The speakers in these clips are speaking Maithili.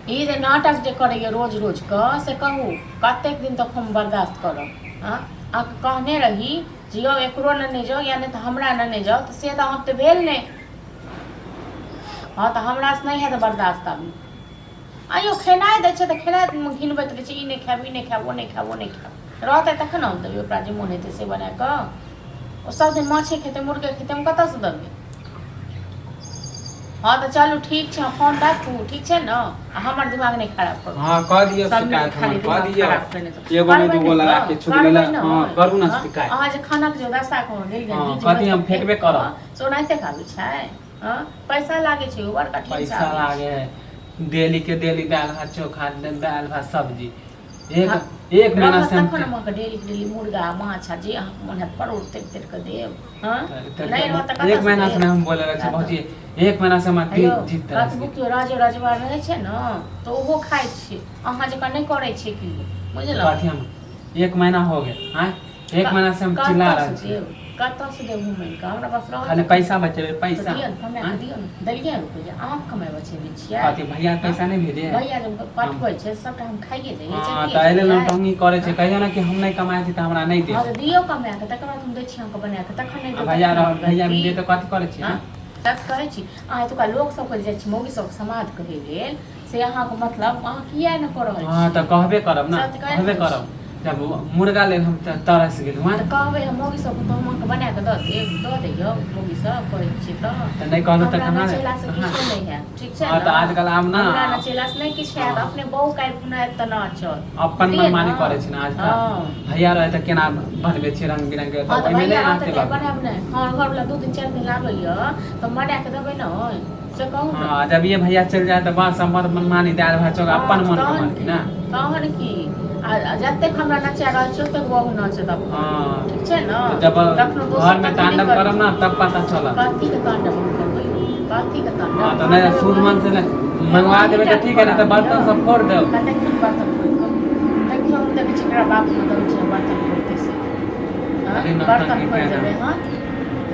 ई जे नाटक जे करैए रोज रोज कऽ से कहू कतेक दिन तक हम बर्दाश्त करब। आँ, अहाँके कहने रही जे यौ एकरो नेने जाउ या नहि तऽ हमरा नेने जाउ, तऽ से तऽ अहाँके तऽ भेल नहि। हँ तऽ हमरासँ नहि हैत बर्दाश्त आब। आ यौ खेनाइ दै छै तऽ खेनाइ घिनबैत रहै छै, ई नहि खायब, ई नहि खायब, ओ नहि खायब, ओ नहि खायब। रहतै तखन ने हम देबै ओकरा जे मोन हेतै से बना कऽ। ओ सब दिन माछे खेतै मुर्गे खेतै, हम कतऽसँ देबै? हँ तऽ चलू ठीक छै, फोन राखू, ठीक छै ने? आ हमर दिमाग नहि खराब करू। हँ, कऽ दियौ सब मिल शिकायत खाली हमर, कऽ दिमाग दियौ। खराब केने छै। एगो नहि करबै दूगो ने लगा तऽ के चुगली करबै लए ने। हँ, करू ने हँ, शिकायत। अहाँ जे खानाके जे दशा कहलहुँ गेल हँ, बीज कथी हम बचल फेकबे फेक करब। कऽ से ओनाहिते खाबै छै? हँ, पैसा लागै छै, ओ बड़ कठिन से पैसा आबै छै। लागे है, डेली के डेली दालि भात चोखा, दालि भात सब्जी, एक हँ, एक महीना रहत से हम तखन हम अहाँके डेली के डेली मुर्गा माछ आ जे अहाँके मोन हैत परोड़ तरि तरि कऽ देब। हँ, तऽ नहि रहत तऽ एक कतऽसँ महीना से देब? नहि हम बोले रहल छी सएह तऽ भौजी, एक महीना से हमरा हेयौ, जीत तरस कतबो गेल। केओ राजो रजवार रहै छै ने तऽ ओहो खाइ छै, अहाँ जकाँ नहि करै छै केओ, बुझलहुँ? कथी हम एक महीना हो गेल आँय, एक महीना से हम चिल्ला कतऽसँ रहल छी। देब? कतऽसँ देब हम आनि कऽ? हमरा पास रहत खाली तखन पैसा बचेबै तऽ पैसा। दिअ ने, कमाए कऽ आँय दिअ ने। देलियै रुपैआ? अहाँ कमाइ बचेने छियै? कथी भैया हँ, पैसा नहि भेजे? भैया जे हम पठबै छै सभटा हम खाइए जाइए, हँ, चटिए तऽ एहि लेल जाइए। नौटंकी करै छै। हँ कहियौ ने कि हम नहि कमाइ छी तऽ हमरा नहि हँ, देब। तऽ दियौ कमाए कऽ, तकर बाद हम दै छी अहाँके बनाए कऽ, तखन नहि आ देब भैया तखन रह अहाँके भैया गलती। भेजे तऽ कथी करै छी? हँ, आँय सच कहै छी, अहाँ एतुका लोक सबके जे जाइ छी मौगी सबके समाद कहै लेल, से अहाँके मतलब अहाँ किया नहि कऽ रहल हँ, तऽ छियै? कहबे करब ने, सच कहि कहबे रहल करब। छी। जब मुर्गा लेल हम तरस गेलहुँ हँ तऽ कहबै हम मौगी सबके तऽ हम अहाँके बना कऽ दऽ देब, दऽ दैयौ मौगी सब कहै छियै तऽ। तऽ नहि कहलहुँ तऽ हमरा कहाँ नचेलासँ कहाँ किछो नहि हैत, ठीक छै हँ ने? तऽ आजकल आब ने हमरा नचेलासँ नहि किछु हैत, हँ अपने बहु काल्हि खुना आयत तऽ नाचत, अपन बुझलियै ने? मनमानी करै छै ने आजकल। हँ भैया रहै तऽ केना बनबै छियै रंग बिरंग के, हँ तऽ तऽ ओहिमे भैया नहि रहतै अहाँके तऽ लगे। बनायब नहि? हँ, घरवला 2 दिन 4 दिन लाबैए तऽ बना कऽ देबै ने, से कहू ने। हँ, जब ये भैया चलि जाय तऽ बस हमर मनमानी, दालि भात चोखा, हँ अपन मन के तहन मालकिन की, ने। तहन की, आ जतेक हमरा नचा रहल छी ओतेक बहु नचत अपन। हँ ठीक छै ने? तऽ जब कखनो दोसर घरमे कथी नहि तांडव करै करब छै। ने तब पता चलत। कथीके तांडव हम करबै यौ? कथीके तांडव? हँ तऽ नहि तांडव शुद्ध एगो मन से नहि अहीं, एगो मंगवा देबै अहींटा तऽ ठीक है, नहि करब तऽ यौ। बर्तन सब फोड़ देब। कतेक बर्तन फोड़ि कऽ देखियौ, हम देखै छी एकरा बाप मे दम छै बर्तन फोड़तै से? हँ, खाली बर्तन नौटंकी फोड़ि केना देबै? हँ,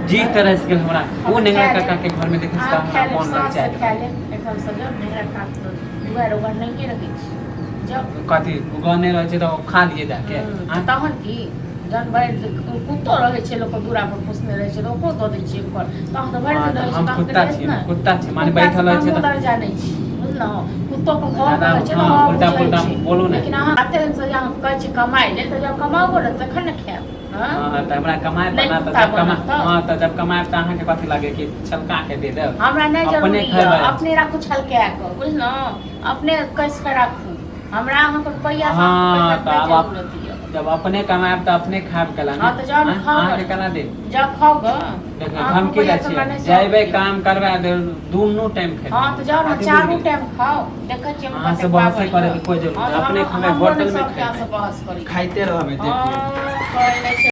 जी तरस गेल हमरा। ओ हम नेंगरा खा काका लेब, के घर मे देखै छी अहाँ तऽ खा हमरा लेब, मोन साँझसँ ललचाइत खा रहै। लेब एकदमसँ। जब नेहरा कात दुआरि ओकर नहिए रहै छै जब कथी गने रहै छै तऽ ओ खा लियै जाके। तऽ आँय तहन की, जहन भरि कुत्तो रहै छै लोकके दुअरा पर पोसने रहै छै तऽ ओकरो दऽ दै छियै ओकर, तऽ अहाँ तऽ भरि हँ दिन तऽ रहै छै हम तऽ अहाँके कुत्ता देत छियै नहि? कुत्ता छियै माने कुत्तासँ बैठल रहै छियै कमो तऽ दर्जा नहि छै, बुझलहुँ? कुत्तोके घर जादा रहै छै हँ तऽ हँ उल्टा बुझै पुल्टा छै, बोलू नहि। लेकिन अहाँ कते दिनसँ जे अहाँ कहै छी कमाइ लेल, तऽ जब कमाबो ने तखन ने खायब। हँ हँ तऽ हमरा कमाय पर नहि ना तऽ कुत्ता जब कमा बनत तऽ हँ तऽ जब कमायब तऽ अहाँके कथी लागे कि छलका के दे देब? हमरा नहि अपने जरूरी यऽ, खयबै। अपने राखू छलका कऽ, बुझलहुँ? अपने कसि कऽ राखू, हमरा अहाँके रुपैआसँ अहाँके हँ पैसाके तऽ नहि आब जरूरत यऽ। जब अपने कमायब तऽ अपने खायब केला ने। हँ तऽ जाउ ने आँय खाउ अहाँके गऽ, केना देब? जाउ खाउ गऽ। देखियौ, अहाँके धमकी दै रुपैआसँ छियै, हमरा नहि शौक जयबै यऽ। काम करबै देब दुनू टाइम खेबै हँ तऽ मुर्गा। जाउ ने कथी बुझि चारू गेलियै? टाइम खाउ, देखै छियै हम अहाँ से कतेक बहसे पावर करे यऽ। के कोइ जरूरत हँ नहि, तऽ अपने हम खेबै हमरो नहि होटल मे शौक यऽ खेबै, अहाँसँ बहस करैके। खाइते रहबै, हँ देख लियौ। करै नहि छै।